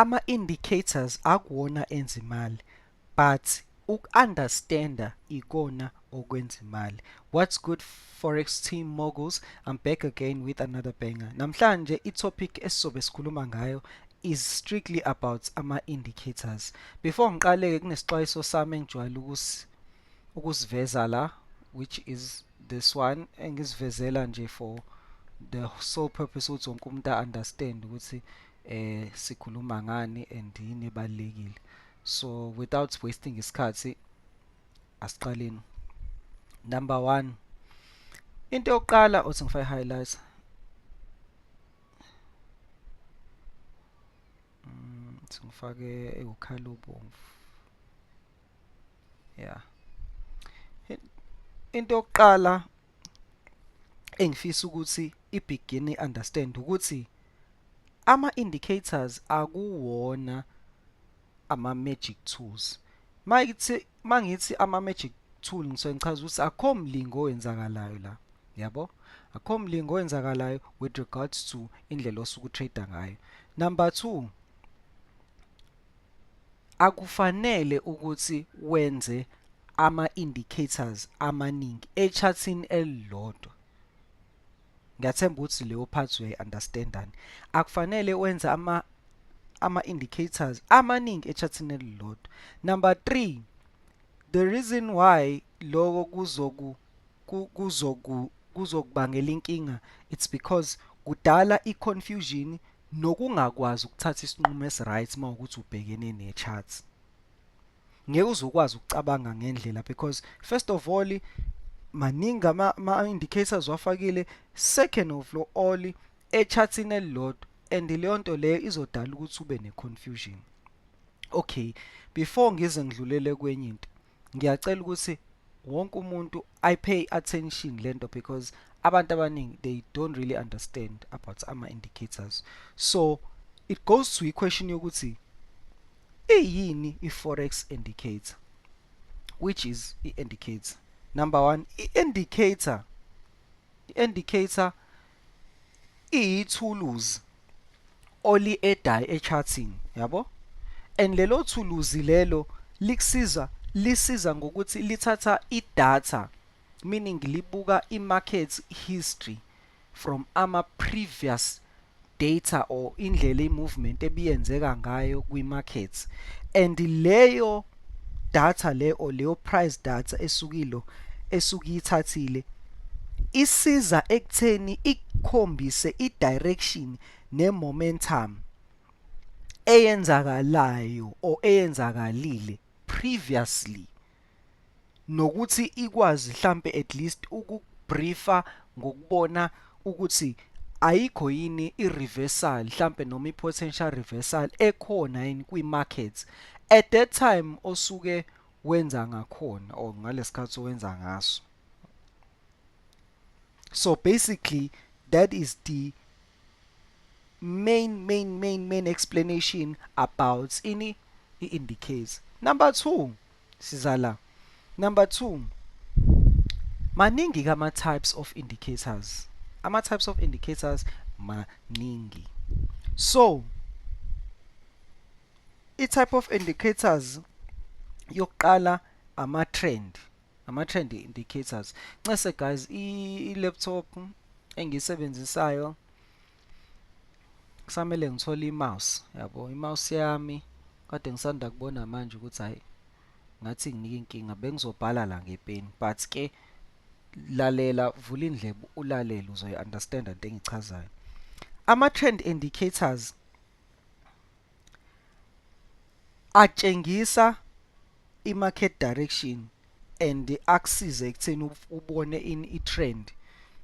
Ama-indicators akuwona enza imali, but uku-understand-a ikona okwenza imali. What's good, Forex team moguls? I'm back again with another banger. Namhlanje i-topic esizobe sikhuluma ngayo is strictly about ama-indicators. Before ngiqale-ke, kunesixwayiso sami engijwayele ukusiveza la, which is this one engisivezela nje for the sole purpose ukuthi wonke umuntu a-understand ukuthi sikhuluma ngani and yini ebalulekile. So without wasting isikhathi, asiqaleni. Number one, into yokuqala othi ngifake highlights, ngifake ewukhala obomvu. Yeah, into yokuqala engifisa ukuthi i-beginner understand ukuthi ama-indicators akuwona ama-magic tools. Mangithi ama-magic tool, ngisuke ngichaza ukuthi akukho mlingo owenzakalayo la, yabo, akukho mlingo owenzakalayo with regards to indlela osuke u-trade ngayo. Number two, akufanele ukuthi wenze ama-indicators amaningi e-chartini elilodwa. Ngiyathemba ukuthi leyo part uyayi-understand-ani. Akufanele wenze ama-indicators amaningi e-chartini elilodwa. Number three, the reason why lokho kuzokubangela inkinga, it's because kudala i-confusion nokungakwazi ukuthatha isinqumo esi-right uma ukuthi ubhekene ne-charts. Ngeke uzokwazi ukucabanga ngendlela because first of all, maningi ama-indicators wafakile, second of all, e-chartini elilodwa, and leyo nto leyo izodala ukuthi ube ne-confusion. Okay, before ngize ngidlulele kwenye into, ngiyacela ukuthi wonke umuntu I pay attention lento because abantu abaningi, they don't really understand about ama-indicators. So it goes to i-question yokuthi iyini i-forex indicator, which is i-indicator. Number one, i-indicator iyithuluzi oli-addayo e-chartini, yabo, and lelo thuluzi lelo likusiza, lisiza ngokuthi lithatha i-data, meaning libuka i-market history from ama-previous data or indlela i-movement ebiyenzeka ngayo kwi-markets, and leyo data le or leyo price data esukilo esuke ithathile isiza ekutheni ikukhombise i-direction ne-momentum eyenzakalayo or eyenzakalile previously, nokuthi ikwazi mhlambe at least ukubriefa ngokubona ukuthi ayikho yini i-reversal mhlambe noma i-potential reversal ekhona yini kwi-markets at that time osuke wenza ngakhona or ngalesikhathi owenza ngaso. So basically, that is the main main main main explanation about ini i-indicator. Number 2, siza la. Number 2, maningi kama types of indicators. Ama types of indicators maningi. So i-type of indicators yokuqala, ama-trend indicators. Ncese guys, i-laptop engiyisebenzisayo kusamele ngithole i-mouse, yabo, i-mouse yami kade ngisanda kubona manje ukuthi hayi, ngathi nginika inkinga, bengizobhala la ngepeni, but ke lalela, vula indlebe ulalele, uzoyi-understand into engichazayo. Ama-trend indicators atshengisa i-market direction and akusize ekutheni ubone in i-trend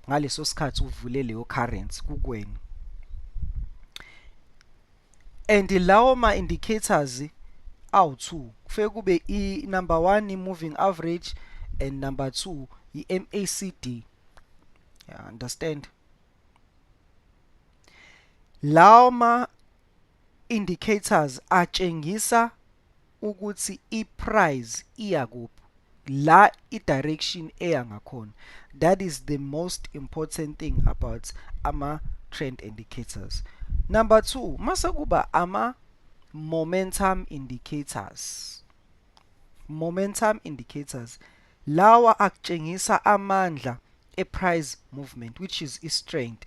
ngaleso sikhathi uvule leyo currency kukwena, and lawo ma indicators awu2 kufike kube i number 1 i-moving average and number 2 i-MACD. Yeah, understand, lawo ma indicators atshengisa ukuthi i-price iya kuphi, la i-direction eya ngakhona. That is the most important thing about ama-trend indicators. Number 2, mase kuba ama Momentum indicators. Momentum indicators lawa akutshengisa amandla e-price movement, which is i-strength,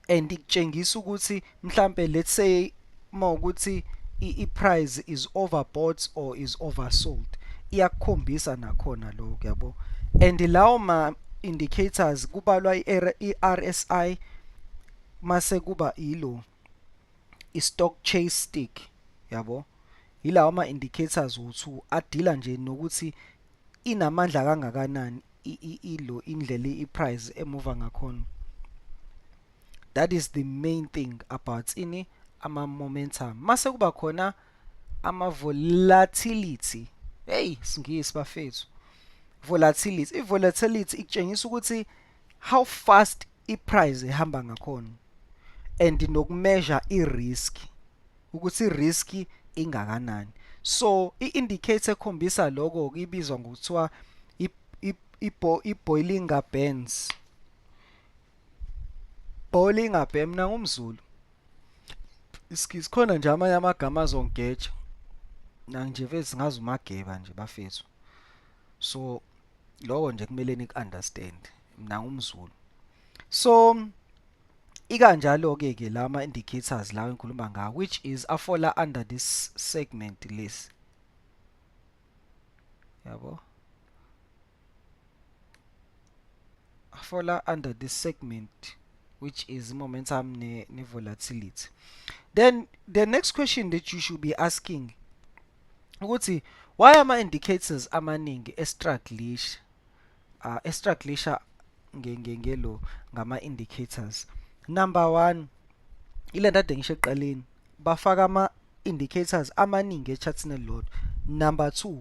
and ikutshengisa ukuthi mhlambe, let's say, mawukuthi i-price is overbought or is oversold, iyakukhombisa nakhona lokho, yabo. And lawo ma indicators kubalwa i-RSI, mase kuba ilo i-stochastic, yabo. Yilawo ama indicators u2 adila nje nokuthi inamandla kangakanani ilo indlela i-price emuva ngakhona. That is the main thing about ini, ama-momentum. Mase kuba khona ama-volatility. Hey, singisi bafethu. Volatility, i-volatility ikutshengisa ukuthi how fast i-price ihamba ngakhona and nokumeasure i-risk, ukuthi i-risk ingakanani. So i-indicator ekhombisa lokho ibizwa ngokuthiwa i-Bollinger Bands. Bollinger Band. Mina ngumZulu, isikhona nje amanye amagama azongigeja na nje vese singazi umageba nje bafethu. So lokho nje kumele niku-understand, mina ngumZulu. So ikanjalo ke ke lama indicators lawa engikhuluma ngawo, which is afola under this segment lesi, yabo, afola under this segment, which is momentum ne volatility. Then the next question that you should be asking ukuthi why ama indicators amaningi estrugglisha estrugglisha ngelo ngama indicators. Number 1, ile nto ngisho ekuqaleni, bafaka ama indicators amaningi echartini elilodwa. Number 2,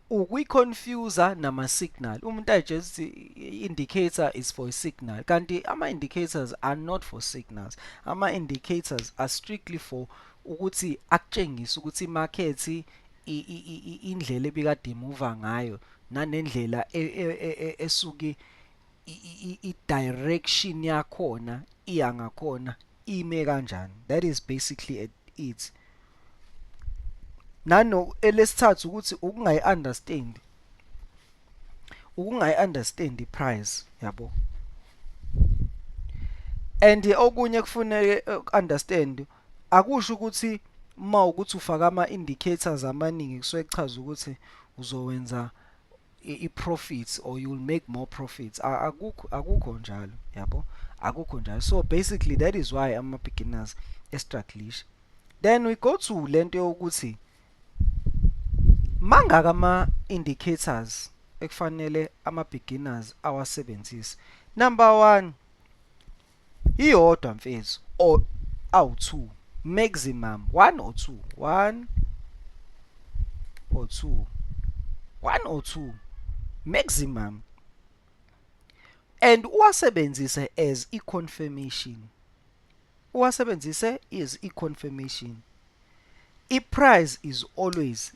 ukuyiconfuser nama signal. Umuntu ayitshela ukuthi indicator is for a signal, kanti ama indicators are not for signals. Ama indicators are strictly for ukuthi akutshengise ukuthi imarket indlela ebikade imuva ngayo nanendlela esuke i-direction yakhona iya ngakhona ime kanjani. That is basically it. Nano elesithathu ukuthi ukungayi-understand i-price, yabo. And okunye kufuneke understand, akusho ukuthi uma ukuthi ufaka ama indicators amaningi kusuke kuchaza ukuthi uzowenza i-profits or you will make more profits. Akukho njalo, yabo, akukho njalo. So basically that is why ama beginners estrugglisha. Then we go to lento yokuthi mangaka ama indicators ekufanele ama beginners awasebenzise. Number 1, iyodwa mfethu or awu2 maximum, 1 or 2, 1 or 2, 1 or 2 maximum, and uwasebenzise as i-confirmation, uwasebenzise as i-confirmation. I-price is always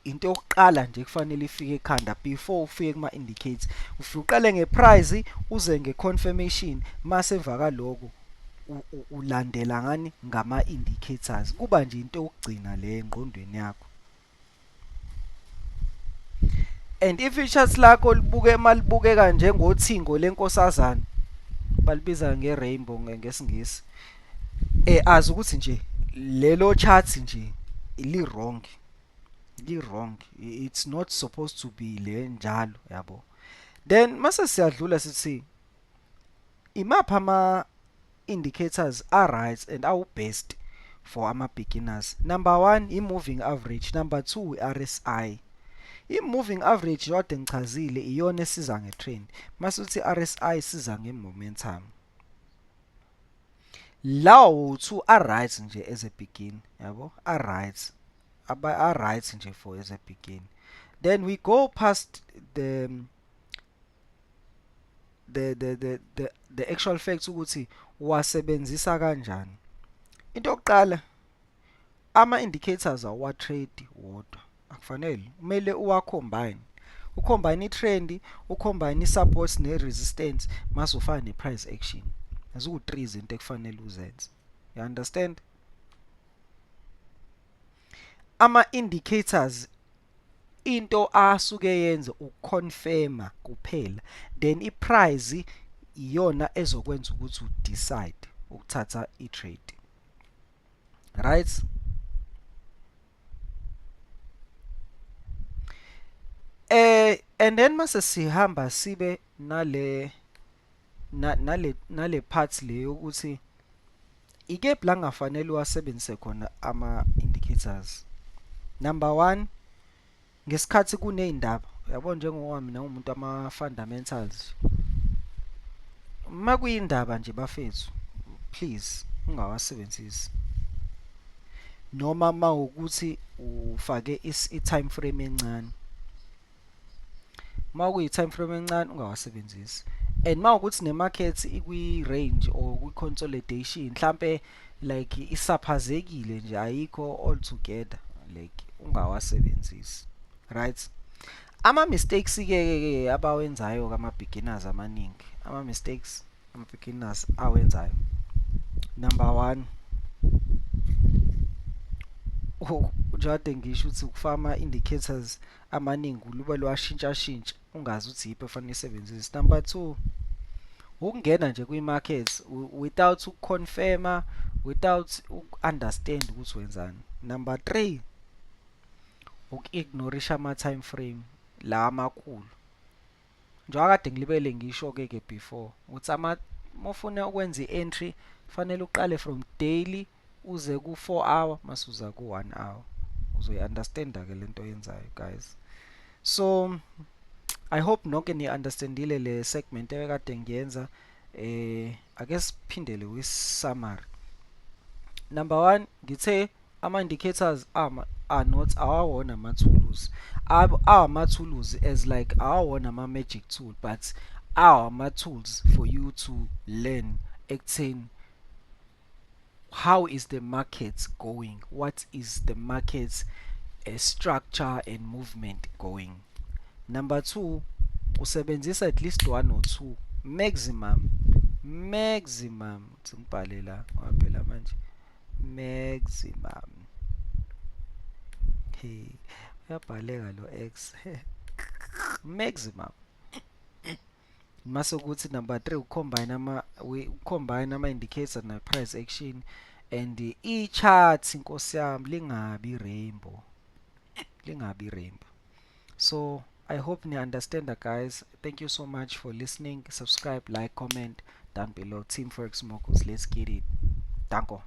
into yokuqala nje kufanele ifike ekhanda before ufike kuma indicators. Ufike uqale ngeprice, uze ngeconfirmation, mase emva kaloko ulandela ngani, ngama indicators. Kuba nje into yokugcina le engqondweni yakho. And if i-chart lakho libuke malibukeka njengothingo lenkosazana, balibiza nge-rainbow ngesingisi, azi ukuthi nje lelo chart nje li wrong, li wrong, it's not supposed to be le njalo, yabo. Then mase siyadlula sithi imaphi ama indicators are right and are best for ama beginners. Number 1, i-moving average. Number 2, i-RSI. I-moving average yodwa ngichazile iyona esiza ngetrend, mase uthi RSI isiza ngemomentum. Lawo two are right nje as a beginner, yabo, are right, aba are right nje for as a beginner. Then we go past the actual facts ukuthi wasebenzisa kanjani. Into yokuqala, ama indicators awa trade wodwa, akufanele, kumele uwa combine, ucombine i-trend, ucombine i-support ne-resistance, mase ufaka ne-price action. Aziku 3 izinto ekufanele uzenze, you understand? Ama-indicators, into asuke yenze ukuconfirma kuphela, then i-price iyona ezokwenza ukuthi udecide ukuthatha i-trade, right? And then mase sihamba sibe nale part le yokuthi ikephi la kungafanele uwasebenzise khona ama-indicators. Number 1, ngesikhathi kuney'ndaba, uyabo, njengoba mina ngumuntu ama-fundamentals, uma kuyindaba nje bafethu, please ungawasebenzisi. Noma mawukuthi ufake i-time frame encane, uma kuyi-time frame encane ungawasebenzisi. And mawukuthi ne-market ikwi-range or kwi-consolidation, mhlampe like isaphazekile nje, ayikho all together, like ungawasebenzisi, right? Ama-mistakes ke ke abawenzayo ama-beginners amaningi, ama-mistakes ama-beginners awenzayo, number 1, njengoba ngisho ukuthi ukufaka ama-indicators amaningi lube lwashintshashintsha, ungazi ukuthi yiphi efanele isebenzise. Number 2, ukungena nje kwi-market without ukuconfirma, without uku-understand ukuthi wenzani. Number 3, uku-ignorisha ama-time frame la amakhulu. Njengoba kade ngilibele ngisho-ke ke before ukuthi ama mawufuna ukwenza i-entry fanele uqale from daily uze ku-4 hour, mase uza ku-1 hour. Uzoyi-understanda-ke lento oyenzayo, guys. So I hope nonke ni-understandile le segment ebekade ngiyenza. Ake siphindele kwi-summary. Number 1, ngithe ama-indicators are not, awawona amathuluzi, awamathuluzi as like awawona ama-magic tool, but awama-tools for you to learn ekutheni how is the market going, what is the market structure and movement going. Number 2, usebenzisa at least 1 or 2 maximum, ngibhale la ngoba phela manje maximum, hey, uyabhaleka lo x, maximum. Mase kuthi number 3, ucombine ama indicator na price action and i-chart. Inkosi yami, lingabi rainbow, lingabi rainbow. So I hope you understand that, guys. Thank you so much for listening. Subscribe, like, comment down below. Team Forex Moguls, let's get it. Danko.